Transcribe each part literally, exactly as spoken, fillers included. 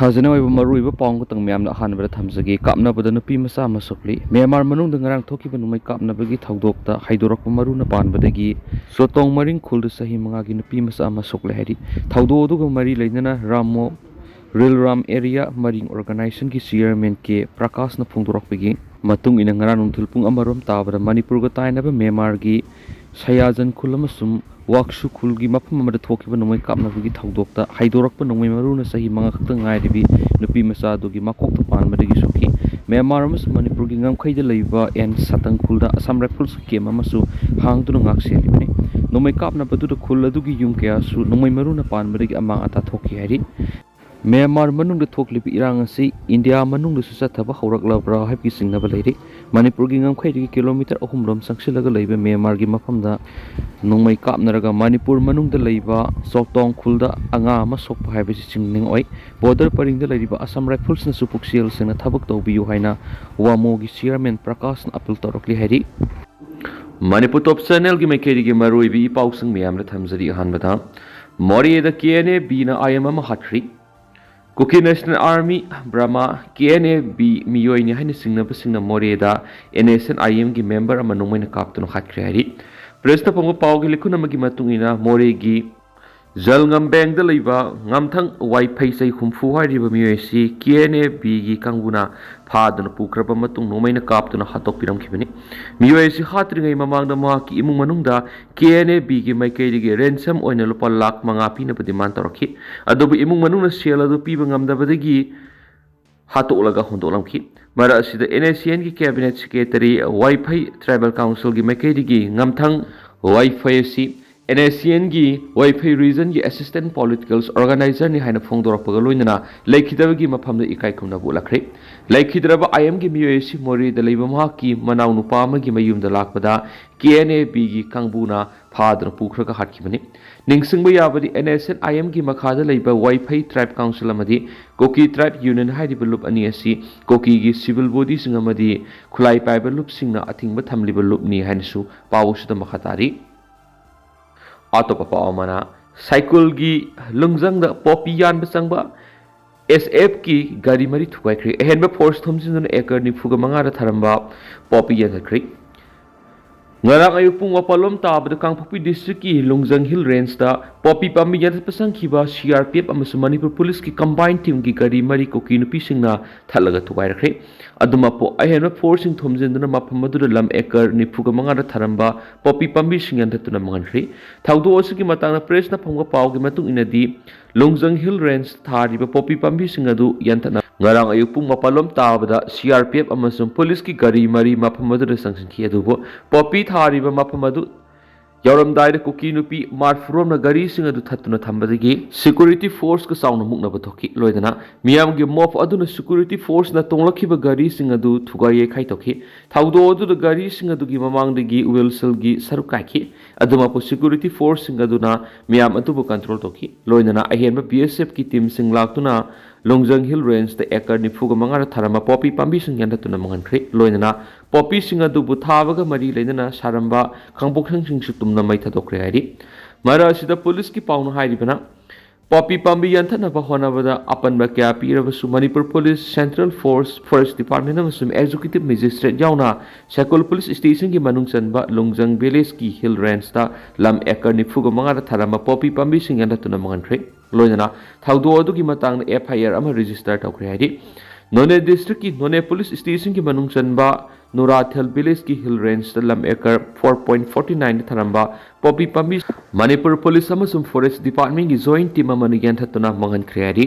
ꯐꯖꯅ ꯑꯣꯏꯕ ꯃꯔꯨꯑꯣꯏꯕ ꯄꯥꯎ ꯑꯃꯈꯛꯇꯪ ꯃꯌꯥꯝꯗ ꯑꯍꯥꯟꯕꯗ ꯊꯝꯖꯒꯦ꯫ ꯀꯥꯞꯅꯕꯗ ꯅꯨꯄꯤ ꯃꯆꯥ ꯑꯃ ꯁꯣꯛꯂꯤ꯫ ꯃ꯭ꯌꯥꯟꯃꯥꯔ ꯃꯅꯨꯡꯗ ꯉꯔꯥꯡ ꯊꯣꯛꯈꯤꯕ ꯅꯣꯡꯃꯩ ꯀꯥꯞꯅꯕꯒꯤ ꯊꯧꯗꯣꯛꯇ ꯍꯥꯏꯗꯣꯔꯛꯄ ꯃꯔꯨꯅ ꯄꯥꯟꯕꯗꯒꯤ ꯆꯣꯇꯣꯡ ꯃꯔꯤꯡ ꯈꯨꯜꯗ ꯆꯍꯤ ꯃꯉꯥꯒꯤ ꯅꯨꯄꯤ ꯃꯆꯥ ꯑꯃ ꯁꯣꯛꯂꯦ ꯍꯥꯏꯔꯤ꯫ ꯊꯧꯗꯣꯛ ꯑꯗꯨꯒ ꯃꯔꯤ ꯂꯩꯅꯅ ꯔꯥꯃꯣ ꯔꯤꯜ ꯔꯥꯝ ꯑꯦꯔꯤꯌꯥ ꯃꯔꯤꯡ ꯑꯣꯔꯒꯅꯥꯏꯖꯦꯁꯟꯒꯤ ꯆꯤꯌꯔꯃꯦꯟ ꯀꯦ ꯄ꯭ꯔꯀꯥꯁꯅ ꯐꯣꯡꯗꯣꯔꯛꯄꯒꯤ ꯃꯇꯨꯡ ꯏꯟꯅ, ꯉꯔꯥꯡ ꯅꯨꯡꯊꯤꯜ ꯄꯨꯡ ꯑꯃꯔꯣꯝ ꯇꯥꯕꯗ ꯃꯅꯤꯄꯨꯔꯒ ꯇꯥꯏꯅꯕ ꯃ꯭ꯌꯥꯟꯃꯥꯔꯒꯤ ꯁꯌꯥꯖꯟ ꯈꯨꯜ ꯑꯃꯁꯨꯡ ꯋꯥꯛꯁꯨ ꯈꯨꯜꯒꯤ ꯃꯐꯝ ꯑꯃꯗ ꯊꯣꯛꯈꯤꯕ ꯅꯣꯡꯃꯩ ꯀꯥꯞꯅꯕꯒꯤ ꯊꯧꯗꯣꯛꯇ ꯍꯥꯏꯗꯣꯔꯛꯄ ꯅꯣꯡꯃꯩ ꯃꯔꯨꯅ ꯆꯍꯤ ꯃꯉꯥ ꯈꯛꯇ ꯉꯥꯏꯔꯤꯕꯤ ꯅꯨꯄꯤ ꯃꯆꯥ ꯑꯗꯨꯒꯤ ꯃꯀꯣꯛꯇ ꯄꯥꯟꯕꯗꯒꯤ ꯁꯣꯛꯈꯤ꯫ ꯃ꯭ꯌꯥꯟꯃꯥꯔ ꯑꯃꯁꯨꯡ ꯃꯅꯤꯄꯨꯔꯒꯤ ꯉꯝꯈꯩꯗ ꯂꯩꯕ ꯑꯦꯟ ꯁꯇꯪ ꯈꯨꯜꯗ ꯑꯁꯥꯝ ꯔꯥꯏꯐꯜꯁ ꯀꯦꯝ ꯑꯃꯁꯨ ꯍꯥꯡꯗꯨꯅ ꯉꯥꯛ ꯁꯦꯜꯂꯤꯕꯅꯤ꯫ ꯅꯣꯡꯃꯩ ꯀꯥꯞꯅꯕꯗꯨꯗ ꯈꯨꯜ ꯑꯗꯨꯒꯤ ꯌꯨꯝ ꯀꯌꯥꯁꯨ ꯅꯣꯡꯃꯩ ꯃꯔꯨꯅ ꯄꯥꯟꯕꯗꯒꯤ ꯑꯃꯥꯡ ꯑꯇꯥ ꯊꯣꯛꯈꯤ ꯍꯥꯏꯔꯤ꯫ ꯃ꯭ꯌꯥꯟꯃꯥꯔ ꯃꯅꯨꯡꯗ ꯊꯣꯛꯂꯤꯕ ꯏꯔꯥꯡ ꯑꯁꯤ ꯏꯟꯗꯤꯌꯥ ꯃꯅꯨꯡꯗꯁꯨ ꯆꯠꯊꯕ ꯍꯧꯔꯛꯂꯕ꯭ꯔꯥ ꯍꯥꯏꯕꯒꯤ ꯆꯤꯡꯅꯕ ꯂꯩꯔꯤ꯫ ꯃꯅꯤꯄꯨꯔꯒꯤ ꯉꯝꯈꯩꯗꯒꯤ ꯀꯤꯂꯣꯃꯤꯇꯔ ꯑꯍꯨꯝ ꯔꯣꯝ ꯆꯪꯁꯤꯜꯂꯒ ꯂꯩꯕ ꯃ꯭ꯌꯥꯟꯃꯥꯔꯒꯤ ꯃꯐꯝꯗ ꯅꯣꯡꯃꯩ ꯀꯥꯞꯅꯔꯒ ꯃꯅꯤꯄꯨꯔ ꯃꯅꯨꯡꯗ ꯂꯩꯕ ꯆꯣꯇꯣꯡ ꯈꯨꯜꯗ ꯑꯉꯥꯡ ꯑꯃ ꯁꯣꯛꯄ ꯍꯥꯏꯕꯁꯤ ꯆꯤꯡꯅꯤꯡꯑꯣꯏ꯫ ꯕꯣꯔꯗꯔ ꯄꯔꯤꯡꯗ ꯂꯩꯔꯤꯕ ꯑꯁꯥꯝ ꯔꯥꯏꯐꯜꯁꯅꯁꯨ ꯄꯨꯛꯆꯦꯜ ꯁꯦꯡꯅ ꯊꯕꯛ ꯇꯧꯕꯤꯌꯨ ꯍꯥꯏꯅ ꯋꯥꯃꯣꯒꯤ ꯆꯤꯌꯔꯃꯦꯟ ꯄ꯭ꯔꯀꯥꯁꯅ ꯑꯄꯤꯜ ꯇꯧꯔꯛꯂꯤ ꯍꯥꯏꯔꯤ꯫ ꯃꯅꯤꯄꯨꯔ ꯇꯣꯞ ꯆꯦꯅꯦꯜꯒꯤ ꯃꯥꯏꯀꯩꯗꯒꯤ ꯃꯔꯨꯑꯣꯏꯕ ꯏ ꯄꯥꯎꯁꯤꯡ ꯃꯌꯥꯝꯗ ꯊꯝꯖꯔꯤ꯫ ꯑꯍꯥꯟꯕꯗ, ꯃꯣꯔꯦꯗ ꯀꯦ ꯑꯦꯟ ꯑꯦ ꯕꯤꯅ ꯑꯥꯏ ꯑꯦꯝ ꯑꯃ ꯍꯥꯠꯈ꯭ꯔꯤ꯫ ꯀꯨꯀꯤ national army Burma, K N A B ꯃꯤꯑꯣꯏꯅꯤ ꯍꯥꯏꯅ ꯆꯤꯡꯅꯕꯁꯤꯡꯅ ꯃꯣꯔꯦꯗ ꯑꯦꯟ ꯑꯦꯁ ꯑꯦꯟ ꯑꯥꯏ ꯑꯦꯝꯒꯤ ꯃꯦꯝꯕꯔ ꯑꯃ ꯅꯣꯡꯃꯩꯅ ꯀꯥꯞꯇꯨꯅ ꯍꯥꯠꯈ꯭ꯔꯦ ꯍꯥꯏꯔꯤ꯫ ꯄ꯭ꯔꯦꯁꯇ ꯐꯣꯡꯕ ꯄꯥꯎꯒꯤ ꯂꯤꯈꯨꯟ ꯑꯃꯒꯤ ꯃꯇꯨꯡ ꯏꯟꯅ, ꯃꯣꯔꯦꯒꯤ ꯖꯜꯉꯝꯕꯦꯡꯗ ꯂꯩꯕ ꯉꯝꯊꯪ ꯋꯥꯏꯐꯩ ꯆꯍꯤ ꯍꯨꯝꯐꯨ ꯍꯥꯏꯔꯤꯕ ꯃꯤꯑꯣꯏ ꯑꯁꯤ ꯀꯦ ꯑꯦꯟ ꯑꯦ ꯕꯤꯒꯤ ꯀꯥꯡꯕꯨꯅ ꯐꯥꯗꯨꯅ ꯄꯨꯈ꯭ꯔꯕ ꯃꯇꯨꯡ ꯅꯣꯡꯃꯩꯅ ꯀꯥꯞꯇꯨꯅ ꯍꯥꯠꯇꯣꯛꯄꯤꯔꯝꯈꯤꯕꯅꯤ꯫ ꯃꯤꯑꯣꯏ ꯑꯁꯤ ꯍꯥꯠꯇ꯭ꯔꯤꯉꯩ ꯃꯃꯥꯡꯗ ꯃꯍꯥꯛꯀꯤ ꯏꯃꯨꯡ ꯃꯅꯨꯡꯗ ꯀꯦ ꯑꯦꯟ ꯑꯦ ꯕꯤꯒꯤ ꯃꯥꯏꯀꯩꯗꯒꯤ ꯔꯦꯟꯁꯝ ꯑꯣꯏꯅ ꯂꯨꯄꯥ ꯂꯥꯈ ꯃꯉꯥ ꯄꯤꯅꯕ ꯗꯤꯃꯥꯟ ꯇꯧꯔꯛꯈꯤ꯫ ꯑꯗꯨꯕꯨ ꯏꯃꯨꯡ ꯃꯅꯨꯡꯅ ꯁꯦꯜ ꯑꯗꯨ ꯄꯤꯕ ꯉꯝꯗꯕꯗꯒꯤ ꯍꯥꯠꯇꯣꯛꯂꯒ ꯍꯨꯟꯗꯣꯛꯂꯝꯈꯤ꯫ ꯃꯔꯛ ꯑꯁꯤꯗ ꯑꯦꯟ ꯑꯦꯁ ꯁꯤ ꯑꯦꯟꯒꯤ ꯀꯦꯕꯤꯅꯦꯠ ꯁꯦꯀ꯭ꯔꯦꯇꯔꯤ ꯋꯥꯏꯐꯩ ꯇ꯭ꯔꯥꯏꯕꯦꯜ ꯀꯥꯎꯟꯁꯤꯜꯒꯤ ꯃꯥꯏꯀꯩꯗꯒꯤ ꯉꯝꯊꯪ ꯋꯥꯏꯐꯩ ꯑꯁꯤ and S C ꯑꯦꯟꯒꯤ ꯋꯥꯏꯐꯩ ꯔꯤꯖꯟꯒꯤ assistant political ꯑꯣꯔꯒꯅꯥꯏꯖꯔꯅꯤ ꯍꯥꯏꯅ ꯐꯣꯡꯗꯣꯔꯛꯄꯒ ꯂꯣꯏꯅꯅ ꯂꯩꯈꯤꯗꯕꯒꯤ ꯃꯐꯝꯗ ꯏꯀꯥꯏ ꯈꯨꯝꯅꯕ ꯎꯠꯂꯛꯈ꯭ꯔꯦ꯫ ꯂꯩꯈꯤꯗ꯭ꯔꯕ ꯑꯥꯏ ꯑꯦꯝꯒꯤ ꯃꯤꯑꯣꯏ ꯑꯁꯤ ꯃꯣꯔꯦꯗ ꯂꯩꯕ ꯃꯍꯥꯛꯀꯤ ꯃꯅꯥꯎ ꯅꯨꯄꯥ ꯑꯃꯒꯤ ꯃꯌꯨꯝꯗ ꯂꯥꯛꯄꯗ ꯀꯦ ꯑꯦꯟ ꯑꯦ ꯕꯤꯒꯤ ꯀꯥꯡꯕꯨꯅ ꯐꯥꯗꯨꯅ ꯄꯨꯈ꯭ꯔꯒ ꯍꯥꯠꯈꯤꯕꯅꯤ꯫ ꯅꯤꯡꯁꯤꯡꯕ ꯌꯥꯕꯗꯤ, ꯑꯦꯟ ꯑꯦꯁ ꯑꯦꯟ ꯑꯥꯏ ꯑꯦꯝꯒꯤ ꯃꯈꯥꯗ ꯂꯩꯕ ꯋꯥꯏꯐꯩ ꯇ꯭ꯔꯥꯏꯕ ꯀꯥꯎꯟꯁꯤꯜ ꯑꯃꯗꯤ ꯀꯨꯀꯤ ꯇ꯭ꯔꯥꯏꯕ ꯌꯨꯅꯤꯌꯟ ꯍꯥꯏꯔꯤꯕ ꯂꯨꯞ ꯑꯅꯤ ꯑꯁꯤ ꯀꯨꯀꯤꯒꯤ ꯁꯤꯚꯤꯜ ꯕꯣꯗꯤꯁꯤꯡ ꯑꯃꯗꯤ ꯈꯨꯠꯂꯥꯏ ꯄꯥꯏꯕ ꯂꯨꯞꯁꯤꯡꯅ ꯑꯊꯤꯡꯕ ꯊꯝꯂꯤꯕ ꯂꯨꯞꯅꯤ ꯍꯥꯏꯅꯁꯨ ꯄꯥꯎ ꯑꯁꯤꯗ ꯃꯈꯥ ꯇꯥꯔꯤ꯫ ꯑꯇꯣꯞꯄ ꯄꯥꯎ ꯑꯃꯅ, ꯁꯥꯏꯀꯨꯜꯒꯤ ꯂꯨꯡꯖꯪꯗ ꯄꯣꯄꯤ ꯌꯥꯟꯕ ꯆꯪꯕ ꯑꯦꯁ ꯑꯦꯐꯀꯤ ꯒꯥꯔꯤ ꯃꯔꯤ ꯊꯨꯒꯥꯏꯈ꯭ꯔꯦ꯫ ꯑꯍꯦꯟꯕ ꯐꯣꯔꯁ ꯊꯣꯝꯖꯤꯟꯗꯨꯅ ꯑꯦꯀꯔ ꯅꯤꯐꯨꯒ ꯃꯉꯥꯗ ꯊꯥꯔꯝꯕ ꯄꯣꯄꯤ ꯌꯥꯟꯊꯠꯈ꯭ꯔꯦ꯫ ꯉꯔꯥꯡ ꯑꯌꯨꯛ ꯄꯨꯡ ꯃꯥꯄꯜꯂꯣꯝ ꯇꯥꯕꯗ ꯀꯥꯡꯄꯣꯛꯄꯤ ꯗꯤꯁꯇ꯭ꯔꯤꯛꯀꯤ ꯂꯣꯡꯖꯪ ꯍꯤꯜ ꯔꯦꯟꯖꯇ ꯄꯣꯄꯤ ꯄꯥꯝꯕꯤ ꯌꯥꯟꯊꯠꯄ ꯆꯪꯈꯤꯕ ꯁꯤ ꯑꯥꯔ ꯄꯤ ꯑꯦꯐ ꯑꯃꯁꯨꯡ ꯃꯅꯤꯄꯨꯔ ꯄꯨꯂꯤꯁꯀꯤ ꯀꯝꯕꯥꯏꯟ ꯇꯤꯝꯒꯤ ꯒꯥꯔꯤ ꯃꯔꯤ ꯀꯨꯀꯤ ꯅꯨꯄꯤꯁꯤꯡꯅ ꯊꯠꯂꯒ ꯊꯨꯒꯥꯏꯔꯛꯈ꯭ꯔꯦ꯫ ꯑꯗꯨꯃꯛꯄꯨ ꯑꯍꯦꯟꯕ ꯐꯣꯔꯁꯁꯤꯡ ꯊꯣꯝꯖꯤꯟꯗꯨꯅ ꯃꯐꯝ ꯑꯗꯨꯗ ꯂꯝ ꯑꯦꯀꯔ ꯅꯤꯐꯨꯒ ꯃꯉꯥꯗ ꯊꯥꯔꯝꯕ ꯄꯣꯄꯤ ꯄꯥꯝꯕꯤꯁꯤꯡ ꯌꯥꯟꯊꯠꯇꯨꯅ ꯃꯥꯡꯍꯟꯈ꯭ꯔꯦ꯫ ꯊꯧꯗꯣꯛ ꯑꯁꯤꯒꯤ ꯃꯇꯥꯡꯗ ꯄ꯭ꯔꯦꯁꯅ ꯐꯪꯕ ꯄꯥꯎꯒꯤ ꯃꯇꯨꯡ ꯏꯟꯅꯗꯤ, ꯂꯣꯡꯖꯪ ꯍꯤꯜ ꯔꯦꯟꯖ ꯊꯥꯔꯤꯕ ꯄꯣꯄꯤ ꯄꯥꯝꯕꯤꯁꯤꯡ ꯑꯗꯨ ꯌꯥꯟꯊꯠꯅ ꯉꯔꯥꯡ ꯑꯌꯨꯛ ꯄꯨꯡ ꯃꯥꯄꯜꯂꯣꯝ ꯇꯥꯕꯗ ꯁꯤ ꯑꯥꯔ ꯄꯤ ꯑꯦꯐ ꯑꯃꯁꯨꯡ ꯄꯨꯂꯤꯁꯀꯤ ꯒꯥꯔꯤ ꯃꯔꯤ ꯃꯐꯝ ꯑꯗꯨꯗ ꯆꯪꯁꯤꯟꯈꯤ꯫ ꯑꯗꯨꯕꯨ ꯄꯣꯄꯤ ꯊꯥꯔꯤꯕ ꯃꯐꯝ ꯑꯗꯨ ꯌꯧꯔꯝꯗꯥꯏꯗ ꯀꯨꯀꯤ ꯅꯨꯄꯤ ꯃꯥꯔꯐꯨꯔꯣꯝꯅ ꯒꯥꯔꯤꯁꯤꯡ ꯑꯗꯨ ꯊꯠꯇꯨꯅ ꯊꯝꯕꯗꯒꯤ ꯁꯦꯀ꯭ꯌꯨꯔꯤꯇꯤ ꯐꯣꯔꯁꯀ ꯆꯥꯎꯅ ꯃꯨꯛꯅꯕ ꯊꯣꯛꯈꯤ꯫ ꯂꯣꯏꯅꯅ ꯃꯤꯌꯥꯝꯒꯤ ꯃꯣꯞ ꯑꯗꯨꯅ ꯁꯦꯀ꯭ꯌꯨꯔꯤꯇꯤ ꯐꯣꯔꯁꯅ ꯇꯣꯡꯂꯛꯈꯤꯕ ꯒꯥꯔꯤꯁꯤꯡ ꯑꯗꯨ ꯊꯨꯒꯥꯏ ꯌꯩꯈꯥꯏ ꯇꯧꯈꯤ꯫ ꯊꯧꯗꯣꯛ ꯑꯗꯨꯗ ꯒꯥꯔꯤꯁꯤꯡ ꯑꯗꯨꯒꯤ ꯃꯃꯥꯡꯗꯒꯤ ꯋꯤꯜꯁꯦꯜꯒꯤ ꯁꯔꯨꯛ ꯀꯥꯏꯈꯤ꯫ ꯑꯗꯨꯃꯛꯄꯨ ꯁꯦꯀ꯭ꯌꯨꯔꯤꯇꯤ ꯐꯣꯔꯁꯁꯤꯡ ꯑꯗꯨꯅ ꯃꯤꯌꯥꯝ ꯑꯗꯨꯕꯨ ꯀꯟꯇ꯭ꯔꯣꯜ ꯇꯧꯈꯤ꯫ ꯂꯣꯏꯅꯅ ꯑꯍꯦꯟꯕ ꯕꯤ ꯑꯦꯁ ꯑꯦꯐꯀꯤ ꯇꯤꯝꯁꯤꯡ ꯂꯥꯛꯇꯨꯅ ꯂꯣꯡꯖꯪ ꯍꯤꯜ ꯔꯦꯟꯖꯇ ꯑꯦꯀꯔ ꯅꯤꯐꯨꯒ ꯃꯉꯥꯗ ꯊꯥꯔꯝꯕ ꯄꯣꯄꯤ ꯄꯥꯝꯕꯤꯁꯤꯡ ꯌꯥꯟꯊꯠꯇꯨꯅ ꯃꯥꯡꯍꯟꯈ꯭ꯔꯦ꯫ ꯂꯣꯏꯅꯅ ꯄꯣꯄꯤꯁꯤꯡ ꯑꯗꯨꯕꯨ ꯊꯥꯕꯒ ꯃꯔꯤ ꯂꯩꯅꯅ ꯁꯥꯔꯝꯕ ꯈꯥꯡꯄꯣꯛꯁꯪꯁꯤꯡꯁꯨ ꯇꯨꯝꯅ ꯃꯩ ꯊꯥꯗꯣꯛꯈ꯭ꯔꯦ ꯍꯥꯏꯔꯤ꯫ ꯃꯔꯛ ꯑꯁꯤꯗ ꯄꯨꯂꯤꯁꯀꯤ ꯄꯥꯎꯅ ꯍꯥꯏꯔꯤꯕꯅ, ꯄꯣꯄꯤ ꯄꯥꯝꯕꯤ ꯌꯥꯟꯊꯠꯅꯕ ꯍꯣꯠꯅꯕꯗ ꯑꯄꯟꯕ ꯀꯌꯥ ꯄꯤꯔꯕꯁꯨ Manipur police, central force, forest department ꯑꯃꯁꯨꯡ ꯑꯦꯛꯖꯤꯀ꯭ꯌꯨꯇꯤꯚ ꯃꯦꯖꯤꯁꯇ꯭ꯔꯦꯠ ꯌꯥꯎꯅ ꯁꯥꯏꯀꯣꯜ ꯄꯨꯂꯤꯁ ꯁ꯭ꯇꯦꯁꯟꯒꯤ ꯃꯅꯨꯡ ꯆꯟꯕ ꯂꯣꯡꯖꯪ ꯚꯤꯂꯦꯖꯀꯤ ꯍꯤꯜ ꯔꯦꯟꯖꯇ ꯂꯝ ꯑꯦꯀꯔ ꯅꯤꯐꯨꯒ ꯃꯉꯥꯗ ꯊꯥꯔꯝꯕ ꯄꯣꯄꯤ ꯄꯥꯝꯕꯤꯁꯤꯡ ꯌꯥꯟꯊꯠꯇꯨꯅ ꯃꯥꯡꯍꯟꯈ꯭ꯔꯦ꯫ ꯂꯣꯏꯅꯅ ꯊꯧꯗꯣꯛ ꯑꯗꯨꯒꯤ ꯃꯇꯥꯡꯗ ꯑꯦꯐ ꯑꯥꯏ ꯑꯥꯔ ꯑꯃ ꯔꯦꯖꯤꯁꯇꯔ ꯇꯧꯈ꯭ꯔꯦ ꯍꯥꯏꯔꯤ꯫ ꯅꯣꯅꯦ ꯗꯤꯁꯇ꯭ꯔꯤꯛꯀꯤ ꯅꯣꯅꯦ ꯄꯨꯂꯤꯁ ꯁ꯭ꯇꯦꯁꯟꯒꯤ ꯃꯅꯨꯡ ꯆꯟꯕ ꯅꯨꯔꯥꯊꯦꯜ ꯚꯤꯂꯦꯖꯀꯤ ꯍꯤꯜ ꯔꯦꯟꯖꯇ ꯂꯝ ꯑꯦꯀꯔ ꯐꯣꯔ ꯄꯣꯏꯟꯠ ꯐꯣꯔꯇꯤ ꯅꯥꯏꯟꯗ ꯊꯥꯔꯝꯕ ꯄꯣꯄꯤ ꯄꯥꯝꯕꯤ ꯃꯅꯤꯄꯨꯔ ꯄꯨꯂꯤꯁ ꯑꯃꯁꯨꯡ ꯐꯣꯔꯦꯁ ꯗꯤꯄꯥꯔꯠꯃꯦꯟꯒꯤ ꯖꯣꯏꯟꯠ ꯇꯤꯝ ꯑꯃꯅ ꯌꯥꯟꯊꯠꯇꯨꯅ ꯃꯥꯡꯍꯟꯈ꯭ꯔꯦ ꯍꯥꯏꯔꯤ꯫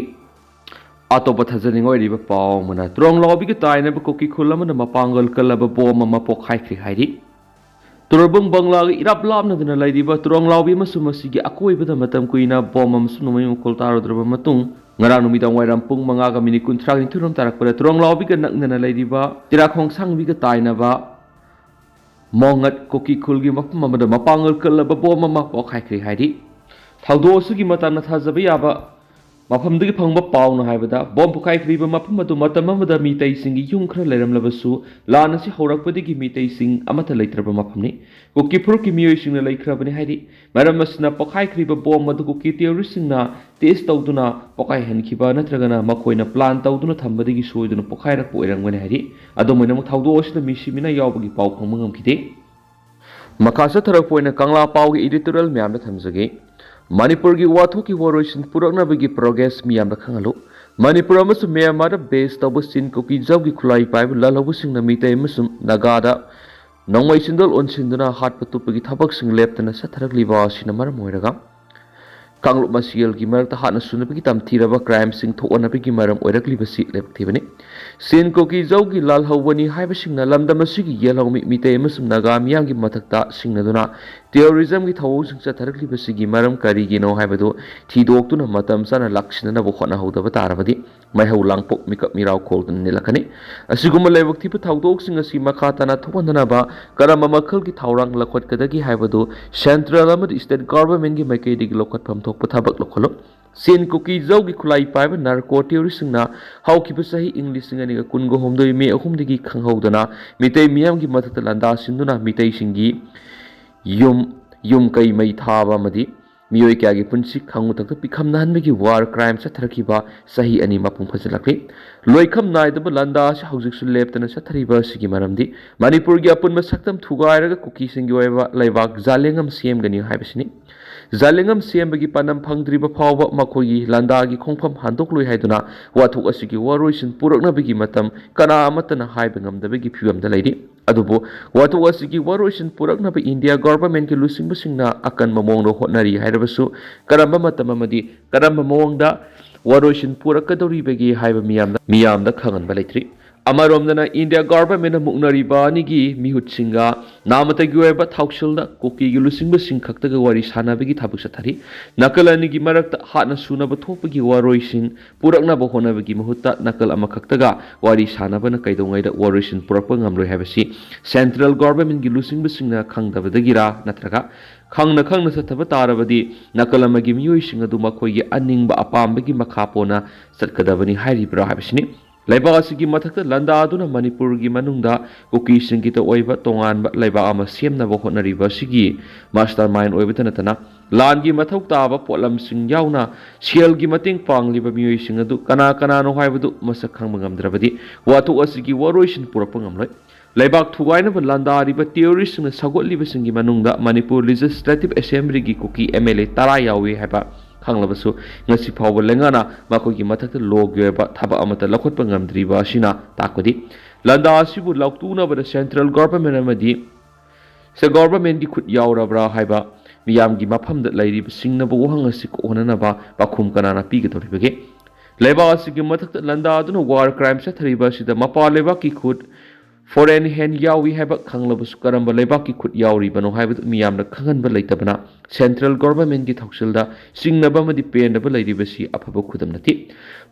ꯑꯇꯣꯞꯄ ꯊꯥꯖꯅꯤꯡꯉꯥꯏ ꯑꯣꯏꯔꯤꯕ ꯄꯥꯎ ꯑꯃꯅ, ꯇ꯭ꯔꯣꯡꯂꯥꯎꯕꯤꯒ ꯇꯥꯏꯅꯕ ꯀꯨꯀꯤ ꯈꯨꯜ ꯑꯃꯅ ꯃꯄꯥꯡꯒꯜ ꯀꯜꯂꯕ ꯕꯣꯝ ꯑꯃ ꯄꯣꯈꯥꯏꯈ꯭ꯔꯦ ꯍꯥꯏꯔꯤ꯫ ꯇꯣꯔꯕꯨꯡ ꯕꯪꯂꯥꯒ ꯏꯔꯥꯞ ꯂꯥꯞꯅꯗꯅ ꯂꯩꯔꯤꯕ ꯇ꯭ꯔꯣꯡꯂꯥꯎꯕꯤ ꯑꯃꯁꯨꯡ ꯃꯁꯤꯒꯤ ꯑꯀꯣꯏꯕꯗ ꯃꯇꯝ ꯀꯨꯏꯅ ꯕꯣꯝ ꯑꯃꯁꯨꯡ ꯅꯣꯡꯃꯩ ꯃꯈꯣꯜ ꯇꯥꯔꯨꯗ꯭ꯔꯕ ꯃꯇꯨꯡ, ꯉꯔꯥꯡ ꯅꯨꯃꯤꯗꯥꯡ ꯋꯥꯏꯔꯝ ꯄꯨꯡ ꯃꯉꯥꯒ ꯃꯤꯅꯤꯠ ꯀꯨꯟꯊ꯭ꯔꯥꯒ ꯅꯤꯊꯣꯏꯔꯣꯝ ꯇꯥꯔꯛꯄꯗ ꯇ꯭ꯔꯣꯡꯂꯥꯎꯕꯤꯒ ꯅꯛꯅꯅ ꯂꯩꯔꯤꯕ ꯇꯤꯔꯥꯈꯣꯡ ꯁꯥꯡꯕꯤꯒ ꯇꯥꯏꯅꯕ ꯃꯣꯡꯉꯠ ꯀꯨꯀꯤ ꯈꯨꯜꯒꯤ ꯃꯐꯝ ꯑꯃꯗ ꯃꯄꯥꯡꯒꯜ ꯀꯜꯂꯕ ꯕꯣꯝ ꯑꯃ ꯄꯣꯈꯥꯏꯈ꯭ꯔꯦ ꯍꯥꯏꯔꯤ꯫ ꯊꯧꯗꯣꯛ ꯑꯁꯤꯒꯤ ꯃꯇꯥꯡꯗ ꯊꯥꯖꯕ ꯌꯥꯕ ꯃꯐꯝꯗꯨꯒꯤ ꯐꯪꯕ ꯄꯥꯎꯅ ꯍꯥꯏꯕꯗ, ꯕꯣꯝ ꯄꯣꯈꯥꯏꯈ꯭ꯔꯤꯕ ꯃꯐꯝ ꯑꯗꯨ ꯃꯇꯝ ꯑꯃꯗ ꯃꯤꯇꯩꯁꯤꯡꯒꯤ ꯌꯨꯝ ꯈꯔ ꯂꯩꯔꯝꯂꯕꯁꯨ, ꯂꯥꯟ ꯑꯁꯤ ꯍꯧꯔꯛꯄꯗꯒꯤ ꯃꯤꯇꯩꯁꯤꯡ ꯑꯃꯠꯇ ꯂꯩꯇ꯭ꯔꯕ ꯃꯐꯝꯅꯤ꯫ ꯀꯨꯀꯤ ꯐꯨꯔꯨꯞꯀꯤ ꯃꯤꯑꯣꯏꯁꯤꯡꯅ ꯂꯩꯈ꯭ꯔꯕꯅꯤ ꯍꯥꯏꯔꯤ꯫ ꯃꯔꯝ ꯑꯁꯤꯅ, ꯄꯣꯈꯥꯏꯈ꯭ꯔꯤꯕ ꯕꯣꯝ ꯑꯗꯨ ꯀꯨꯀꯤ ꯇꯦꯔꯣꯔꯤꯁꯁꯤꯡꯅ ꯇꯦꯁ ꯇꯧꯗꯨꯅ ꯄꯣꯈꯥꯏꯍꯟꯈꯤꯕ ꯅꯠꯇ꯭ꯔꯒꯅ ꯃꯈꯣꯏꯅ ꯄ꯭ꯂꯥꯟ ꯇꯧꯗꯨꯅ ꯊꯝꯕꯗꯒꯤ ꯁꯣꯏꯗꯨꯅ ꯄꯣꯈꯥꯏꯔꯛꯄ ꯑꯣꯏꯔꯝꯒꯅꯤ ꯍꯥꯏꯔꯤ꯫ ꯑꯗꯨꯝ ꯑꯣꯏꯅꯃꯛ, ꯊꯧꯗꯣꯛ ꯑꯁꯤꯗ ꯃꯤꯁꯤ ꯃꯤꯅꯥ ꯌꯥꯎꯕꯒꯤ ꯄꯥꯎ ꯐꯪꯕ ꯉꯝꯈꯤꯗꯦ꯫ ꯃꯈꯥ ꯆꯠꯊꯔꯛꯄ ꯑꯣꯏꯅ ꯀꯪꯂꯥ ꯄꯥꯎꯒꯤ editorial ꯃꯌꯥꯝꯗ ꯊꯝꯖꯒꯦ꯫ ꯃꯅꯤꯄꯨꯔꯒꯤ ꯋꯥꯊꯣꯛꯀꯤ ꯋꯥꯔꯣꯏꯁꯤꯟ ꯄꯨꯔꯛꯅꯕꯒꯤ progress ꯃꯤꯌꯥꯝꯗ ꯈꯪꯍꯜꯂꯨ꯫ ꯃꯅꯤꯄꯨꯔ ꯑꯃꯁꯨꯡ ꯃ꯭ꯌꯥꯟꯃꯥꯔꯗ base ꯇꯧꯕ ꯆꯤꯟ ꯀꯨꯀꯤ ꯖꯧꯒꯤ ꯈꯨꯠꯂꯥꯏ ꯄꯥꯏꯕ ꯂꯥꯜꯍꯧꯕꯁꯤꯡꯅ ꯃꯤꯇꯩ ꯑꯃꯁꯨꯡ ꯅꯥꯒꯥꯗ ꯅꯣꯡꯃꯩ ꯆꯤꯟꯗꯣꯜ ꯑꯣꯟꯁꯤꯟꯗꯨꯅ ꯍꯥꯠꯄ ꯇꯨꯞꯄꯒꯤ ꯊꯕꯛꯁꯤꯡ ꯂꯦꯞꯇꯅ ꯆꯠꯊꯔꯛꯂꯤꯕ ꯑꯁꯤꯅ ꯃꯔꯝ ꯑꯣꯏꯔꯒ, ꯀꯥꯡꯂꯨꯞ ꯃꯁꯦꯜꯒꯤ ꯃꯔꯛꯇ ꯍꯥꯠꯅ ꯁꯨꯅꯕꯒꯤ ꯇꯝꯊꯤꯔꯕ crimeꯁꯤꯡ ꯊꯣꯛꯍꯟꯅꯕꯒꯤ ꯃꯔꯝ ꯑꯣꯏꯔꯛꯂꯤꯕꯁꯤ ꯂꯥꯏꯕꯛ ꯊꯤꯕꯅꯤ꯫ ꯆꯤꯟ ꯀꯨꯀꯤ ꯖꯧꯒꯤ ꯂꯥꯜꯍꯧꯕꯅꯤ ꯍꯥꯏꯕꯁꯤꯡꯅ ꯂꯝꯗꯝ ꯑꯁꯤꯒꯤ ꯌꯦꯜꯍꯧꯃꯤ ꯃꯤꯇꯩ ꯑꯃꯁꯨꯡ ꯅꯥꯒꯥ ꯃꯤꯌꯥꯝꯒꯤ ꯃꯊꯛꯇ ꯁꯤꯡꯅꯗꯨꯅ terrorismꯒꯤ ꯊꯧꯑꯣꯡꯁꯤꯡ ꯆꯠꯊꯔꯛꯂꯤꯕꯁꯤꯒꯤ ꯃꯔꯝ ꯀꯔꯤꯒꯤꯅꯣ ꯍꯥꯏꯕꯗꯨ ꯊꯤꯗꯣꯛꯇꯨꯅ ꯃꯇꯝ ꯆꯥꯅ ꯂꯥꯛꯁꯤꯟꯅꯅꯕ ꯍꯣꯠꯅꯍꯧꯗꯕ ꯇꯥꯔꯕꯗꯤ, ꯃꯩꯍꯧ ꯂꯥꯡꯄꯣꯛ ꯃꯤꯀꯞ ꯃꯤꯔꯥꯎ ꯈꯣꯜꯗꯨꯅ ꯅꯤꯜꯂꯛꯀꯅꯤ꯫ ꯑꯁꯤꯒꯨꯝꯕ ꯂꯥꯏꯕꯛ ꯊꯤꯕ ꯊꯧꯗꯣꯛꯁꯤꯡ ꯑꯁꯤ ꯃꯈꯥ ꯇꯥꯅ ꯊꯣꯛꯍꯟꯗꯅꯕ ꯀꯔꯝꯕ ꯃꯈꯜꯒꯤ ꯊꯧꯔꯥꯡ ꯂꯧꯈꯠꯀꯗꯒꯦ ꯍꯥꯏꯕꯗꯨ central ꯑꯃꯗꯤ state governmentꯀꯤ ꯃꯥꯏꯀꯩꯗꯒꯤ ꯂꯧꯈꯠꯐꯝ ꯊꯣꯛꯄ ꯊꯕꯛ ꯂꯧꯈꯠꯂꯨ꯫ ꯆꯤꯟ ꯀꯨꯀꯤ ꯖꯧꯒꯤ ꯈꯨꯠꯂꯥꯏ ꯄꯥꯏꯕ narco terroristꯁꯤꯡꯅ ꯍꯧꯈꯤꯕ ꯆꯍꯤ ꯏꯪ ꯂꯤꯁꯤꯡ ꯑꯅꯤꯒ ꯀꯨꯟꯒ ꯍꯨꯝꯗꯣꯏ May ꯑꯍꯨꯝꯗꯒꯤ ꯈꯪꯍꯧꯗꯅ ꯃꯤꯇꯩ ꯃꯤꯌꯥꯝꯒꯤ ꯃꯊꯛꯇ ꯂꯥꯟꯗꯥ ꯁꯤꯟꯗꯨꯅ ꯃꯤꯇꯩꯁꯤꯡꯒꯤ ꯌꯨꯝ, ꯌꯨꯝ ꯀꯩ ꯃꯩ ꯊꯥꯕ ꯑꯃꯗꯤ ꯃꯤꯑꯣꯏ ꯀꯌꯥꯒꯤ ꯄꯨꯟꯁꯤ ꯈꯪꯎ ꯊꯛꯇ ꯄꯤꯈꯝꯅꯍꯟꯕꯒꯤ war crime ꯆꯠꯊꯔꯛꯈꯤꯕ ꯆꯍꯤ ꯑꯅꯤ ꯃꯄꯨꯡ ꯐꯥꯖꯤꯜꯂꯛꯂꯤ꯫ ꯂꯣꯏꯈꯝ ꯅꯥꯏꯗꯕ ꯂꯥꯟꯗꯥ ꯑꯁꯤ ꯍꯧꯖꯤꯛꯁꯨ ꯂꯦꯞꯇꯅ ꯆꯠꯊꯔꯤꯕ ꯑꯁꯤꯒꯤ ꯃꯔꯝꯗꯤ ꯃꯅꯤꯄꯨꯔꯒꯤ ꯑꯄꯨꯟꯕ ꯁꯛꯇꯝ ꯊꯨꯒꯥꯏꯔꯒ ꯀꯨꯀꯤꯁꯤꯡꯒꯤ ꯑꯣꯏꯕ ꯂꯩꯕꯥꯛ ꯖꯥꯂꯦꯡ ꯑꯃ ꯁꯦꯝꯒꯅꯤ ꯍꯥꯏꯕꯁꯤꯅꯤ꯫ ꯖꯥꯂꯦꯡ ꯑꯃ ꯁꯦꯝꯕꯒꯤ ꯄꯥꯟꯗꯝ ꯐꯪꯗ꯭ꯔꯤꯕ ꯐꯥꯎꯕ ꯃꯈꯣꯏꯒꯤ ꯂꯥꯟꯗꯥꯒꯤ ꯈꯣꯡꯐꯝ ꯍꯟꯗꯣꯛꯂꯣꯏ ꯍꯥꯏꯗꯨꯅ ꯋꯥꯊꯣꯛ ꯑꯁꯤꯒꯤ ꯋꯥꯔꯣꯏꯁꯤꯟ ꯄꯨꯔꯛꯅꯕꯒꯤ ꯃꯇꯝ ꯀꯅꯥ ꯑꯃꯠꯇꯅ ꯍꯥꯏꯕ ꯉꯝꯗꯕꯒꯤ ꯐꯤꯕꯝꯗ ꯂꯩꯔꯤ꯫ ꯑꯗꯨꯕꯨ ꯋꯥꯊꯣꯛ ꯑꯁꯤꯒꯤ ꯋꯥꯔꯣꯏꯁꯤꯟ ꯄꯨꯔꯛꯅꯕ ꯏꯟꯗꯤꯌꯥ ꯒꯣꯚꯔꯟꯃꯦꯟꯠꯀꯤ ꯂꯨꯆꯤꯡꯕꯁꯤꯡꯅ ꯑꯀꯟꯕ ꯃꯑꯣꯡꯗ ꯍꯣꯠꯅꯔꯤ ꯍꯥꯏꯔꯕꯁꯨ, ꯀꯔꯝꯕ ꯃꯇꯝ ꯑꯃꯗꯤ ꯀꯔꯝꯕ ꯃꯑꯣꯡꯗ ꯋꯥꯔꯣꯏꯁꯤꯟ ꯄꯨꯔꯛꯀꯗꯧꯔꯤꯕꯒꯦ ꯍꯥꯏꯕ ꯃꯤꯌꯥꯝꯗ, ꯃꯤꯌꯥꯝꯗ ꯈꯪꯍꯟꯕ ꯂꯩꯇ꯭ꯔꯤ꯫ ꯑꯃꯔꯣꯝꯗꯅ ꯏꯟꯗꯤꯌꯥ ꯒꯚꯔꯟꯃꯦꯟꯅ ꯃꯨꯛꯅꯔꯤꯕ ꯑꯅꯤꯒꯤ ꯃꯤꯍꯨꯠꯁꯤꯡꯒ ꯅꯥꯃꯇꯒꯤ ꯑꯣꯏꯕ ꯊꯧꯁꯤꯜꯗ ꯀꯨꯀꯤꯒꯤ ꯂꯨꯆꯤꯡꯕꯁꯤꯡ ꯈꯛꯇꯒ ꯋꯥꯔꯤ ꯁꯥꯟꯅꯕꯒꯤ ꯊꯕꯛ ꯆꯠꯊꯔꯤ꯫ ꯅꯥꯀꯜ ꯑꯅꯤꯒꯤ ꯃꯔꯛꯇ ꯍꯥꯠꯅ ꯁꯨꯅꯕ ꯊꯣꯛꯄꯒꯤ ꯋꯥꯔꯣꯏꯁꯤꯟ ꯄꯨꯔꯛꯅꯕ ꯍꯣꯠꯅꯕꯒꯤ ꯃꯍꯨꯠꯇ ꯅꯥꯀꯜ ꯑꯃꯈꯛꯇꯒ ꯋꯥꯔꯤ ꯁꯥꯟꯅꯕꯅ ꯀꯩꯗꯧꯉꯩꯗ ꯋꯥꯔꯣꯏꯁꯤꯟ ꯄꯨꯔꯛꯄ ꯉꯝꯂꯣꯏ ꯍꯥꯏꯕꯁꯤ ꯁꯦꯟꯇ꯭ꯔꯦꯜ ꯒꯚꯔꯟꯃꯦꯟꯒꯤ ꯂꯨꯆꯤꯡꯕꯁꯤꯡꯅ ꯈꯪꯗꯕꯗꯒꯤꯔꯥ ꯅꯠꯇ꯭ꯔꯒ ꯈꯪꯅ ꯈꯪꯅ ꯆꯠꯊꯕ ꯇꯥꯔꯕꯗꯤ ꯅꯥꯀꯜ ꯑꯃꯒꯤ ꯃꯤꯑꯣꯏꯁꯤꯡ ꯑꯗꯨ ꯃꯈꯣꯏꯒꯤ ꯑꯅꯤꯡꯕ ꯑꯄꯥꯝꯕꯒꯤ ꯃꯈꯥ ꯄꯣꯟꯅ ꯆꯠꯀꯗꯕꯅꯤ ꯍꯥꯏꯔꯤꯕ꯭ꯔꯥ ꯍꯥꯏꯕꯁꯤꯅꯤ꯫ ꯂꯩꯕꯥꯛ ꯑꯁꯤꯒꯤ ꯃꯊꯛꯇ ꯂꯥꯟꯗꯥꯗꯨꯅ ꯃꯅꯤꯄꯨꯔꯒꯤ ꯃꯅꯨꯡꯗ ꯀꯨꯀꯤꯁꯤꯡꯒꯤꯇ ꯑꯣꯏꯕ ꯇꯣꯉꯥꯟꯕ ꯂꯩꯕꯥꯛ ꯑꯃ ꯁꯦꯝꯅꯕ ꯍꯣꯠꯅꯔꯤꯕ ꯑꯁꯤꯒꯤ ꯃꯥꯁꯇꯔ ꯃꯥꯏꯟ ꯑꯣꯏꯕꯇ ꯅꯠꯇꯅ ꯂꯥꯟꯒꯤ ꯃꯊꯧ ꯇꯥꯕ ꯄꯣꯠꯂꯝꯁꯤꯡ ꯌꯥꯎꯅ ꯁꯦꯜꯒꯤ ꯃꯇꯦꯡ ꯄꯥꯡꯂꯤꯕ ꯃꯤꯑꯣꯏꯁꯤꯡ ꯑꯗꯨ ꯀꯅꯥ ꯀꯅꯥꯅꯣ ꯍꯥꯏꯕꯗꯨ ꯃꯁꯛ ꯈꯪꯕ ꯉꯝꯗ꯭ꯔꯕꯗꯤ ꯋꯥꯊꯣꯛ ꯑꯁꯤꯒꯤ ꯋꯥꯔꯣꯏꯁꯤꯟ ꯄꯨꯔꯛꯄ ꯉꯝꯂꯣꯏ꯫ ꯂꯩꯕꯥꯛ ꯊꯨꯒꯥꯏꯅꯕ ꯂꯥꯟꯗꯥꯔꯤꯕ ꯇꯦꯔꯣꯔꯤꯁꯁꯤꯡꯅ ꯁꯧꯒꯠꯂꯤꯕꯁꯤꯡꯒꯤ ꯃꯅꯨꯡꯗ ꯃꯅꯤꯄꯨꯔ ꯂꯤꯖꯤꯁꯂꯦꯇꯤꯚ ꯑꯦꯁꯦꯝꯕ꯭ꯂꯤꯒꯤ ꯀꯨꯀꯤ ꯑꯦꯝ ꯑꯦꯜ ꯑꯦ ꯇꯔꯥ ꯌꯥꯎꯏ ꯍꯥꯏꯕ ꯈꯪꯂꯕꯁꯨ ꯉꯁꯤ ꯐꯥꯎꯕ ꯂꯩꯉꯥꯛꯅ ꯃꯈꯣꯏꯒꯤ ꯃꯊꯛꯇ ꯂꯣꯒꯤ ꯑꯣꯏꯕ ꯊꯕꯛ ꯑꯃꯠꯇ ꯂꯧꯈꯠꯄ ꯉꯝꯗ꯭ꯔꯤꯕ ꯑꯁꯤꯅ ꯇꯥꯛꯄꯗꯤ ꯂꯥꯟꯗꯥ ꯑꯁꯤꯕꯨ ꯂꯥꯎꯇꯨꯅꯕꯗ ꯁꯦꯟꯇ꯭ꯔꯦꯜ ꯒꯣꯚꯔꯟꯃꯦꯟ ꯑꯃꯗꯤ ꯁꯦꯟꯇ꯭ꯔꯦꯜ ꯒꯣꯚꯔꯟꯃꯦꯟꯒꯤ ꯈꯨꯠ ꯌꯥꯎꯔꯕ꯭ꯔꯥ ꯍꯥꯏꯕ ꯃꯤꯌꯥꯝꯒꯤ ꯃꯐꯝꯗ ꯂꯩꯔꯤꯕꯁꯤꯡꯅꯕꯨ ꯋꯥꯍꯪ ꯑꯁꯤ ꯀꯣꯛꯍꯟꯅꯅꯕ ꯄꯥꯎꯈꯨꯝ ꯀꯅꯥꯅ ꯄꯤꯒꯗꯧꯔꯤꯕꯒꯦ? ꯂꯩꯕꯥꯛ ꯑꯁꯤꯒꯤ ꯃꯊꯛꯇ ꯂꯥꯟꯗꯥꯗꯨꯅ ꯋꯥꯔ ꯀ꯭ꯔꯥꯏꯝ ꯆꯠꯊꯔꯤꯕ ꯑꯁꯤꯗ ꯃꯄꯥꯟ ꯂꯩꯕꯥꯛꯀꯤ ꯈꯨꯠ ꯐꯣꯔꯦꯟ ꯍꯦꯟ ꯌꯥꯎꯏ ꯍꯥꯏꯕ ꯈꯪꯂꯕꯁꯨ ꯀꯔꯝꯕ ꯂꯩꯕꯥꯛꯀꯤ ꯈꯨꯠ ꯌꯥꯎꯔꯤꯕꯅꯣ ꯍꯥꯏꯕꯗꯨ ꯃꯤꯌꯥꯝꯅ ꯈꯪꯍꯟꯕ ꯂꯩꯇꯕꯅ ꯁꯦꯟꯇ꯭ꯔꯦꯜ ꯒꯣꯚꯔꯟꯃꯦꯟꯒꯤ ꯊꯧꯁꯤꯜꯗ ꯆꯤꯡꯅꯕ ꯑꯃꯗꯤ ꯄꯦꯟꯗꯕ ꯂꯩꯔꯤꯕꯁꯤ ꯑꯐꯕ ꯈꯨꯗꯝ ꯅꯠꯇꯦ꯫